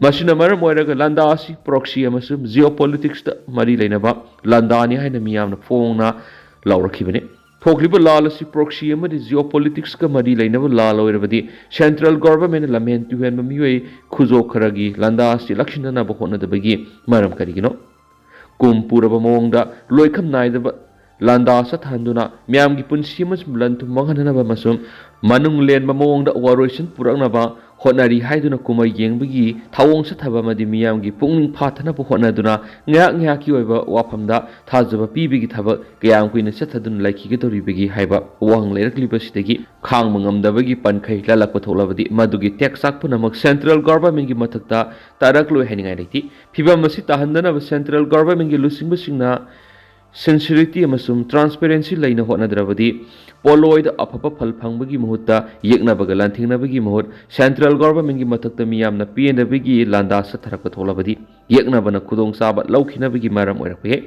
ꯃꯁꯤꯅ ꯃꯔꯝ ꯑꯣꯏꯔꯒ ꯂꯥꯟꯗꯥ ꯑꯁꯤ ꯄ꯭ꯔꯣꯛꯁꯤ ꯑꯃꯁꯨꯡ ꯖꯤꯑꯣ ꯄꯣꯂꯤꯇꯤꯛꯁꯇ ꯃꯔꯤ ꯂꯩꯅꯕ ꯂꯥꯟꯗꯥꯅꯤ ꯍꯥꯏꯅ ꯃꯤꯌꯥꯝꯅ ꯐꯣꯡꯅ ꯂꯥꯎꯔꯛꯈꯤꯕꯅꯤ꯫ ꯊꯣꯛꯂꯤꯕ ꯂꯥꯜ ꯑꯁꯤ ꯄ꯭ꯔꯣꯛꯁꯤ ꯑꯃꯗꯤ ꯖꯤꯑꯣ ꯄꯣꯂꯤꯇꯤꯛꯁꯀ ꯃꯔꯤ ꯂꯩꯅꯕ ꯂꯥꯜ ꯑꯣꯏꯔꯕꯗꯤ ꯁꯦꯟꯇ꯭ꯔꯦꯜ ꯒꯣꯚꯔꯟꯃꯦꯟꯅ ꯂꯝꯍꯦꯟ ꯇꯨꯍꯦꯟꯕ ꯃꯤꯑꯣꯏ ꯈꯨꯖꯣꯛ ꯈꯔꯒꯤ ꯂꯥꯟꯗꯥ ꯑꯁꯤ ꯂꯥꯛꯁꯤꯟꯅꯅꯕ ꯍꯣꯠꯅꯗꯕꯒꯤ ꯃꯔꯝ ꯀꯔꯤꯒꯤꯅꯣ? ꯀꯨꯝ ꯄꯨꯔꯕ ꯃꯑꯣꯡꯗ ꯂꯣꯏꯈꯝ ꯅꯥꯏꯗꯕ ꯂꯥꯟꯗꯥ ꯆꯠꯊꯍꯟꯗꯨꯅ ꯃꯤꯌꯥꯝꯒꯤ ꯄꯨꯟꯁꯤ ꯑꯃꯁꯨꯡ ꯂꯟ ꯊꯨꯝ ꯃꯥꯡꯍꯟꯅꯅꯕ ꯑꯃꯁꯨꯡ ꯃꯅꯨꯡ ꯂꯦꯟꯕ ꯃꯑꯣꯡꯗ ꯋꯥꯔꯣꯏꯁꯤꯟ ꯄꯨꯔꯛꯅꯕ ꯍꯣꯠꯅꯔꯤ ꯍꯥꯏꯗꯨꯅ ꯀꯨꯝꯍꯩ ꯌꯦꯡꯕꯒꯤ ꯊꯧꯑꯣꯡ ꯆꯠꯊꯕ ꯑꯃꯗꯤ ꯃꯤꯌꯥꯝꯒꯤ ꯄꯨꯛꯅꯤꯡ ꯐꯥꯊꯅꯕ ꯍꯣꯠꯅꯗꯨꯅ ꯉꯥꯏꯍꯥꯛ ꯉꯥꯏꯍꯥꯛꯀꯤ ꯑꯣꯏꯕ ꯋꯥꯐꯝꯗ ꯊꯥꯖꯕ ꯄꯤꯕꯒꯤ ꯊꯕꯛ ꯀꯌꯥꯝ ꯀꯨꯏꯅ ꯆꯠꯊꯗꯨꯅ ꯂꯩꯈꯤꯒꯗꯧꯔꯤꯕꯒꯤ ꯍꯥꯏꯕ ꯋꯥꯍꯪ ꯂꯩꯔꯛꯂꯤꯕꯁꯤꯗꯒꯤ ꯈꯥꯡꯕ ꯉꯝꯗꯕꯒꯤ ꯄꯟꯈꯩ ꯂꯥꯜꯂꯛꯄ ꯊꯣꯛꯂꯕꯗꯤ ꯃꯗꯨꯒꯤ ꯇꯦꯛ ꯆꯥꯛ ꯄꯨꯝꯅꯃꯛ ꯁꯦꯟꯇ꯭ꯔꯦꯜ ꯒꯣꯚꯔꯟꯃꯦꯟꯒꯤ ꯃꯊꯛꯇ ꯇꯥꯔꯛꯂꯣꯏ ꯍꯥꯏꯅꯤꯡꯉꯥꯏ ꯂꯩꯇꯦ꯫ ꯐꯤꯚꯝ ꯑꯁꯤ ꯇꯥꯍꯟꯗꯅꯕ ꯁꯦꯟꯇ꯭ꯔꯦꯜ ꯒꯣꯚꯔꯟꯃꯦꯟꯒꯤ ꯂꯨꯆꯤꯡꯕꯁꯤꯡꯅ Sincerity ꯑꯃꯁꯨꯡ transparency ꯂꯩꯅ ꯍꯣꯠꯅꯗ꯭ꯔꯕꯗꯤ ꯄꯣꯠꯂꯣꯏꯗ ꯑꯐꯕ ꯐꯜ ꯐꯪꯕꯒꯤ ꯃꯍꯨꯠꯇ ꯌꯦꯛꯅꯕꯒ ꯂꯥꯟꯊꯦꯡꯅꯕꯒꯤ ꯃꯍꯨꯠ central governmentꯀꯤ ꯃꯊꯛꯇ ꯃꯤꯌꯥꯝꯅ ꯄꯦꯟꯗꯕꯒꯤ ꯂꯥꯟꯗꯥ ꯆꯠꯊꯔꯛꯄ ꯊꯣꯛꯂꯕꯗꯤ ꯌꯦꯛꯅꯕꯅ ꯈꯨꯗꯣꯡꯆꯥꯕ ꯂꯧꯈꯤꯅꯕꯒꯤ ꯃꯔꯝ ꯑꯣꯏꯔꯛꯄ ꯌꯥꯏ꯫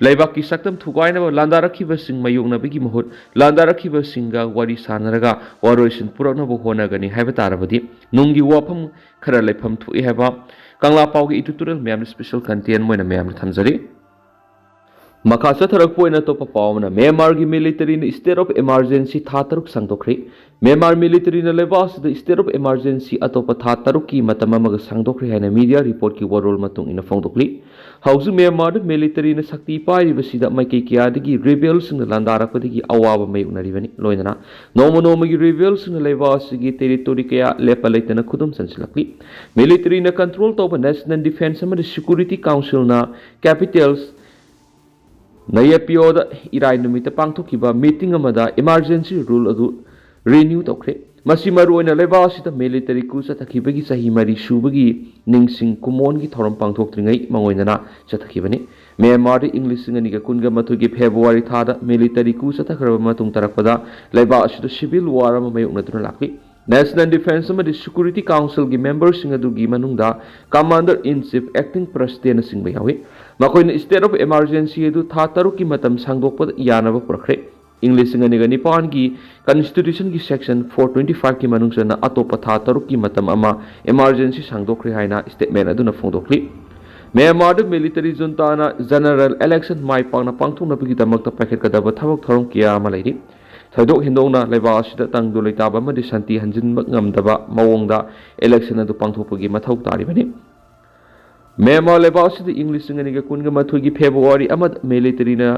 ꯂꯩꯕꯥꯛꯀꯤ ꯁꯛꯇꯝ ꯊꯨꯒꯥꯏꯅꯕ ꯂꯥꯟꯗꯥꯔꯛꯈꯤꯕꯁꯤꯡ ꯃꯥꯌꯣꯛꯅꯕꯒꯤ ꯃꯍꯨꯠ ꯂꯥꯟꯗꯥꯔꯛꯈꯤꯕꯁꯤꯡꯒ ꯋꯥꯔꯤ ꯁꯥꯟꯅꯔꯒ ꯋꯥꯔꯣꯏꯁꯤꯟ ꯄꯨꯔꯛꯅꯕ ꯍꯣꯠꯅꯒꯅꯤ ꯍꯥꯏꯕ ꯇꯥꯔꯕꯗꯤ ꯅꯨꯡꯒꯤ ꯋꯥꯐꯝ ꯈꯔ ꯂꯩꯐꯝ ꯊꯣꯛꯏ ꯍꯥꯏꯕ ꯀꯪꯂꯥ ꯄꯥꯎꯒꯤ editorial ꯃꯌꯥꯝꯅ special content ꯑꯣꯏꯅ ꯃꯌꯥꯝꯅ ꯊꯝꯖꯔꯤ꯫ ꯃꯈꯥ ꯆꯠꯊꯔꯛꯄ ꯑꯣꯏꯅ ꯑꯇꯣꯞꯄ ꯄꯥꯎ ꯑꯃꯅ ꯃ꯭ꯌꯥꯟꯃꯥꯔꯒꯤ militaryꯅ state of emergency ꯊꯥ ꯇꯔꯨꯛ ꯁꯥꯡꯗꯣꯛꯈ꯭ꯔꯦ꯫ ꯃ꯭ꯌꯥꯟꯃꯥꯔ militaryꯅ ꯂꯩꯕꯥꯛ ꯑꯁꯤꯗ state of emergency ꯑꯇꯣꯞꯄ ꯊꯥ ꯇꯔꯨꯛꯀꯤ ꯃꯇꯝ ꯑꯃꯒ ꯁꯥꯡꯗꯣꯛꯈ꯭ꯔꯦ ꯍꯥꯏꯅ media reportꯀꯤ ꯋꯥꯔꯣꯜ ꯃꯇꯨꯡ ꯏꯟꯅ ꯐꯣꯡꯗꯣꯛꯂꯤ꯫ ꯍꯧꯖꯤꯛ ꯃ꯭ꯌꯥꯟꯃꯥꯔꯗ militaryꯅ ꯁꯛꯇꯤ ꯄꯥꯏꯔꯤꯕꯁꯤꯗ ꯃꯥꯏꯀꯩ ꯀꯌꯥꯗꯒꯤ rebelꯁꯤꯡꯅ ꯂꯥꯟꯗꯥꯔꯛꯄꯗꯒꯤ ꯑꯋꯥꯕ ꯃꯥꯌꯣꯛꯅꯔꯤꯕꯅꯤ꯫ ꯂꯣꯏꯅꯅ ꯅꯣꯡꯃ ꯅꯣꯡꯃꯒꯤ rebelꯁꯤꯡꯅ ꯂꯩꯕꯥꯛ ꯑꯁꯤꯒꯤ territory ꯀꯌꯥ ꯂꯦꯞꯄ ꯂꯩꯇꯅ ꯈꯨꯗꯨꯝ ꯆꯟꯁꯤꯜꯂꯛꯂꯤ꯫ Militaryꯅ control ꯇꯧꯕ National Defence ꯑꯃꯗꯤ Security Councilꯅ capitals ꯅꯌꯦꯄꯤꯌꯣꯗ ꯏꯔꯥꯏ ꯅꯨꯃꯤꯠꯇ ꯄꯥꯡꯊꯣꯛꯈꯤꯕ meeting ꯑꯃꯗ emergency rule ꯑꯗꯨ renew ꯇꯧꯈ꯭ꯔꯦ꯫ ꯃꯁꯤ ꯃꯔꯨꯑꯣꯏꯅ ꯂꯩꯕꯥꯛ ꯑꯁꯤꯗ military coup ꯆꯠꯊꯈꯤꯕꯒꯤ ꯆꯍꯤ ꯃꯔꯤ ꯁꯨꯕꯒꯤ ꯅꯤꯡꯁꯤꯡ ꯀꯨꯃꯣꯟꯒꯤ ꯊꯧꯔꯝ ꯄꯥꯡꯊꯣꯛꯇ꯭ꯔꯤꯉꯩ ꯃꯥꯡꯑꯣꯏꯅꯅ ꯆꯠꯊꯈꯤꯕꯅꯤ꯫ ꯃ꯭ꯌꯥꯟꯃꯥꯔꯗ ꯏꯪ ꯂꯤꯁꯤꯡ ꯑꯅꯤꯒ ꯀꯨꯟꯒ ꯃꯥꯊꯣꯏꯒꯤ February ꯊꯥꯗ military coup ꯆꯠꯊꯈ꯭ꯔꯕ ꯃꯇꯨꯡ ꯇꯥꯔꯛꯄꯗ ꯂꯩꯕꯥꯛ ꯑꯁꯤꯗ civil war ꯑꯃ ꯃꯥꯌꯣꯛꯅꯗꯨꯅ ꯂꯥꯛꯂꯤ꯫ National Defence ꯑꯃꯗꯤ Security Councilꯒꯤ memberꯁꯤꯡ ꯑꯗꯨꯒꯤ ꯃꯅꯨꯡꯗ Commander in Chief, Acting Presidentꯅꯆꯤꯡꯕ ꯌꯥꯎꯏ꯫ ꯃꯈꯣꯏꯅ state of emergency ꯑꯗꯨ ꯊꯥ ꯇꯔꯨꯛꯀꯤ ꯃꯇꯝ ꯁꯥꯡꯗꯣꯛꯄ ꯌꯥꯅꯕ ꯄꯨꯔꯛꯈ꯭ꯔꯦ꯫ ꯏꯪ ꯂꯤꯁꯤꯡ ꯑꯅꯤꯒ ꯅꯤꯄꯥꯟꯒꯤ Constitutionꯒꯤ section four twenty fiveꯀꯤ ꯃꯅꯨꯡ ꯆꯟꯅ ꯑꯇꯣꯞꯄ ꯊꯥ ꯇꯔꯨꯛꯀꯤ ꯃꯇꯝ ꯑꯃ emergency ꯁꯥꯡꯗꯣꯛꯈ꯭ꯔꯦ ꯍꯥꯏꯅ statement ꯑꯗꯨꯅ ꯐꯣꯡꯗꯣꯛꯂꯤ꯫ ꯃ꯭ꯌꯥꯟꯃꯥꯔꯗ military juntaꯅ general election ꯃꯥꯏ ꯄꯥꯛꯅ ꯄꯥꯡꯊꯣꯛꯅꯕꯒꯤꯗꯃꯛꯇ ꯄꯥꯏꯈꯠꯀꯗꯕ ꯊꯕꯛ ꯊꯧꯔꯝ ꯀꯌꯥ ꯑꯃ ꯂꯩꯔꯤ꯫ ꯊꯣꯏꯗꯣꯛ ꯍꯦꯟꯗꯣꯛꯅ ꯂꯩꯕꯥꯛ ꯑꯁꯤꯗ ꯇꯪꯗꯨ ꯂꯩꯇꯥꯕ ꯑꯃꯗꯤ ꯁꯥꯟꯇꯤ ꯍꯟꯖꯤꯟꯕ ꯉꯝꯗꯕ ꯃꯑꯣꯡꯗ election ꯑꯗꯨ ꯄꯥꯡꯊꯣꯛꯄꯒꯤ ꯃꯊꯧ ꯇꯥꯔꯤꯕꯅꯤ꯫ ꯃ꯭ꯌꯥꯟꯃꯥꯔ ꯂꯩꯕꯥꯛ ꯑꯁꯤꯗ ꯏꯪ ꯂꯤꯁꯤꯡ ꯑꯅꯤꯒ ꯀꯨꯟꯒ ꯃꯥꯊꯣꯏꯒꯤ February ꯑꯃꯗ militaryꯅ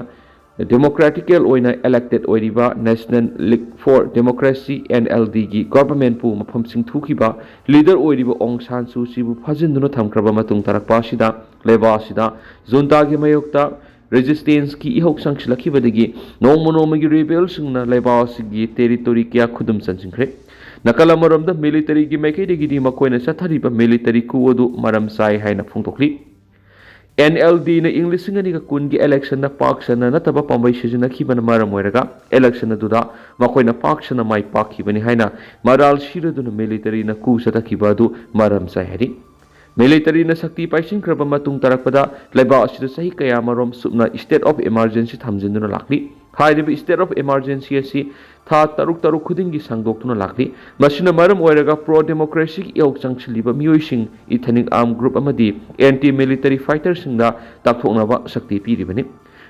democratical ꯑꯣꯏꯅ elected ꯑꯣꯏꯔꯤꯕ National League for Democracy, NLDꯒꯤ governmentꯄꯨ ꯃꯐꯝ ꯁꯤꯡꯊꯨꯈꯤꯕ leader ꯑꯣꯏꯔꯤꯕ ꯑꯣꯡ ꯁꯥꯟ ꯁꯨ ꯆꯤꯕꯨ ꯐꯥꯖꯤꯟꯗꯨꯅ ꯊꯝꯈ꯭ꯔꯕ ꯃꯇꯨꯡ ꯇꯥꯔꯛꯄ ꯑꯁꯤꯗ ꯂꯩꯕꯥꯛ ꯑꯁꯤꯗ juntaꯒꯤ ꯃꯥꯌꯣꯛꯇ resistanceꯀꯤ ꯏꯍꯧ ꯆꯪꯁꯤꯜꯂꯛꯈꯤꯕꯗꯒꯤ ꯅꯣꯡꯃ ꯅꯣꯡꯃꯒꯤ rebelꯁꯤꯡꯅ ꯂꯩꯕꯥꯛ ꯑꯁꯤꯒꯤ territory ꯀꯌꯥ ꯈꯨꯗꯨꯝ ꯆꯟꯁꯤꯟꯈ꯭ꯔꯦ꯫ ꯅꯥꯀꯜ ꯑꯃꯔꯣꯝꯗ militaryꯒꯤ ꯃꯥꯏꯀꯩꯗꯒꯤꯗꯤ ꯃꯈꯣꯏꯅ ꯆꯠꯊꯔꯤꯕ military coup ꯑꯗꯨ ꯃꯔꯝ ꯆꯥꯏ ꯍꯥꯏꯅ ꯐꯣꯡꯗꯣꯛꯂꯤ꯫ ꯑꯦꯟ ꯑꯦꯜ ꯗꯤꯅ ꯏꯪ ꯂꯤꯁꯤꯡ ꯑꯅꯤꯒ ꯀꯨꯟꯒꯤ ꯏꯂꯦꯛꯁꯟꯗ ꯄꯥꯛ ꯁꯟꯅ ꯅꯠꯇꯕ ꯄꯥꯝꯕꯩ ꯁꯤꯖꯤꯟꯅꯈꯤꯕꯅ ꯃꯔꯝ ꯑꯣꯏꯔꯒ ꯏꯂꯦꯛꯁꯟ ꯑꯗꯨꯗ ꯃꯈꯣꯏꯅ ꯄꯥꯛ ꯁꯟꯅ ꯃꯥꯏ ꯄꯥꯛꯈꯤꯕꯅꯤ ꯍꯥꯏꯅ ꯃꯔꯥꯜ ꯁꯤꯔꯗꯨꯅ ꯃꯤꯂꯤꯇꯔꯤꯅ ꯀꯨ ꯆꯠꯊꯈꯤꯕ ꯑꯗꯨ ꯃꯔꯝ ꯆꯥꯏ ꯍꯥꯏꯔꯤ꯫ ꯃꯤꯂꯤꯇꯔꯤꯅ ꯁꯛꯇꯤ ꯄꯥꯏꯁꯤꯟꯈ꯭ꯔꯕ ꯃꯇꯨꯡ ꯇꯥꯔꯛꯄꯗ ꯂꯩꯕꯥꯛ ꯑꯁꯤꯗ ꯆꯍꯤ ꯀꯌꯥ ꯑꯃꯔꯣꯝ ꯁꯨꯞꯅ state of emergency ꯊꯝꯖꯤꯟꯗꯨꯅ ꯂꯥꯛꯂꯤ꯫ ꯍꯥꯏꯔꯤꯕ state of emergency ꯑꯁꯤ ꯊꯥ ꯇꯔꯨꯛ ꯇꯔꯨꯛ ꯈꯨꯗꯤꯡꯒꯤ ꯁꯥꯡꯗꯣꯛꯇꯨꯅ ꯂꯥꯛꯂꯤ꯫ ꯃꯁꯤꯅ ꯃꯔꯝ ꯑꯣꯏꯔꯒ pro democracyꯒꯤ ꯏꯍꯧ ꯆꯪꯁꯤꯜꯂꯤꯕ ꯃꯤꯑꯣꯏꯁꯤꯡ ethnic armed group ꯑꯃꯗꯤ anti military fighterꯁꯤꯡꯗ ꯇꯥꯛꯊꯣꯛꯅꯕ ꯁꯛꯇꯤ ꯄꯤꯔꯤꯕꯅꯤ꯫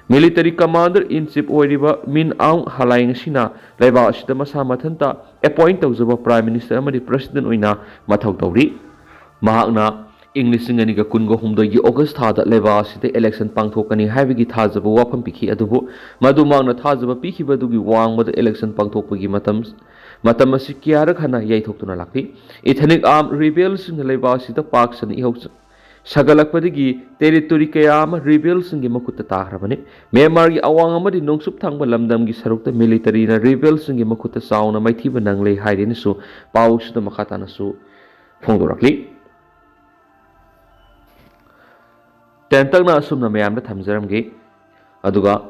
Military commander in chief ꯑꯣꯏꯔꯤꯕ ꯃꯤꯟ ꯑꯥꯎꯡ ꯍꯂꯥꯏ ꯉꯁꯤꯅ ꯂꯩꯕꯥꯛ ꯑꯁꯤꯗ ꯃꯁꯥ ꯃꯊꯟꯇ appoint ꯇꯧꯖꯕ prime minister ꯑꯃꯗꯤ president ꯑꯣꯏꯅ ꯃꯊꯧ ꯇꯧꯔꯤ꯫ ꯃꯍꯥꯛꯅ ꯏꯪ ꯂꯤꯁꯤꯡ ꯑꯅꯤꯒ ꯀꯨꯟꯒ ꯍꯨꯝꯗꯣꯏꯒꯤ August ꯊꯥꯗ ꯂꯩꯕꯥꯛ ꯑꯁꯤꯗ election ꯄꯥꯡꯊꯣꯛꯀꯅꯤ ꯍꯥꯏꯕꯒꯤ ꯊꯥꯖꯕ ꯋꯥꯐꯝ ꯄꯤꯈꯤ, ꯑꯗꯨꯕꯨ ꯃꯗꯨ ꯃꯍꯥꯛꯅ ꯊꯥꯖꯕ ꯄꯤꯈꯤꯕ ꯑꯗꯨꯒꯤ ꯋꯥꯡꯃꯗ election ꯄꯥꯡꯊꯣꯛꯄꯒꯤ ꯃꯇꯝ, ꯃꯇꯝ ꯑꯁꯤ ꯀꯌꯥꯔꯛ ꯍꯟꯅ ꯌꯩꯊꯣꯛꯇꯨꯅ ꯂꯥꯛꯂꯤ꯫ Ethnic armed rebelꯁꯤꯡꯅ ꯂꯩꯕꯥꯛ ꯑꯁꯤꯗ ꯄꯥꯛ ꯁꯟꯅ ꯏꯍꯧ ꯁꯥꯒꯠꯂꯛꯄꯗꯒꯤ territory ꯀꯌꯥ ꯑꯃ rebelꯁꯤꯡꯒꯤ ꯃꯈꯨꯠꯇ ꯇꯥꯈ꯭ꯔꯕꯅꯤ꯫ ꯃ꯭ꯌꯥꯟꯃꯥꯔꯒꯤ ꯑꯋꯥꯡ ꯑꯃꯗꯤ ꯅꯣꯡꯆꯨꯞ ꯊꯪꯕ ꯂꯝꯗꯝꯒꯤ ꯁꯔꯨꯛꯇ militaryꯅ rebelꯁꯤꯡꯒꯤ ꯃꯈꯨꯠꯇ ꯆꯥꯎꯅ ꯃꯥꯏꯊꯤꯕ ꯅꯪꯂꯦ ꯍꯥꯏꯔꯦꯅꯁꯨ ꯄꯥꯎꯁꯤꯗ ꯃꯈꯥ ꯇꯥꯅꯁꯨ ꯐꯣꯡꯗꯣꯔꯛꯂꯤ꯫ ꯇꯦꯟꯇꯛꯅ ꯑꯁꯨꯝꯅ ꯃꯌꯥꯝꯗ ꯊꯝꯖꯔꯝꯒꯦ꯫ ꯑꯗꯨꯒ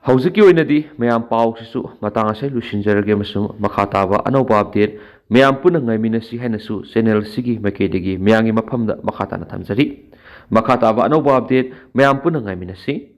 ꯍꯧꯖꯤꯛꯀꯤ ꯑꯣꯏꯅꯗꯤ ꯃꯌꯥꯝ ꯄꯥꯎꯁꯤꯁꯨ ꯃꯇꯥꯡ ꯑꯁꯤꯗ ꯂꯣꯏꯁꯤꯟꯖꯔꯒꯦ, ꯑꯃꯁꯨꯡ ꯃꯈꯥ ꯇꯥꯕ ꯑꯅꯧꯕ update ꯃꯌꯥꯝ ꯄꯨꯟꯅ ꯉꯥꯏꯃꯤꯟꯅꯁꯤ ꯍꯥꯏꯅꯁꯨ channelꯁꯤꯒꯤ ꯃꯥꯏꯀꯩꯗꯒꯤ ꯃꯌꯥꯝꯒꯤ ꯃꯐꯝꯗ ꯃꯈꯥ ꯇꯥꯅ ꯊꯝꯖꯔꯤ꯫ ꯃꯈꯥ ꯇꯥꯕ ꯑꯅꯧꯕ update ꯃꯌꯥꯝ ꯄꯨꯟꯅ ꯉꯥꯏꯃꯤꯟꯅꯁꯤ꯫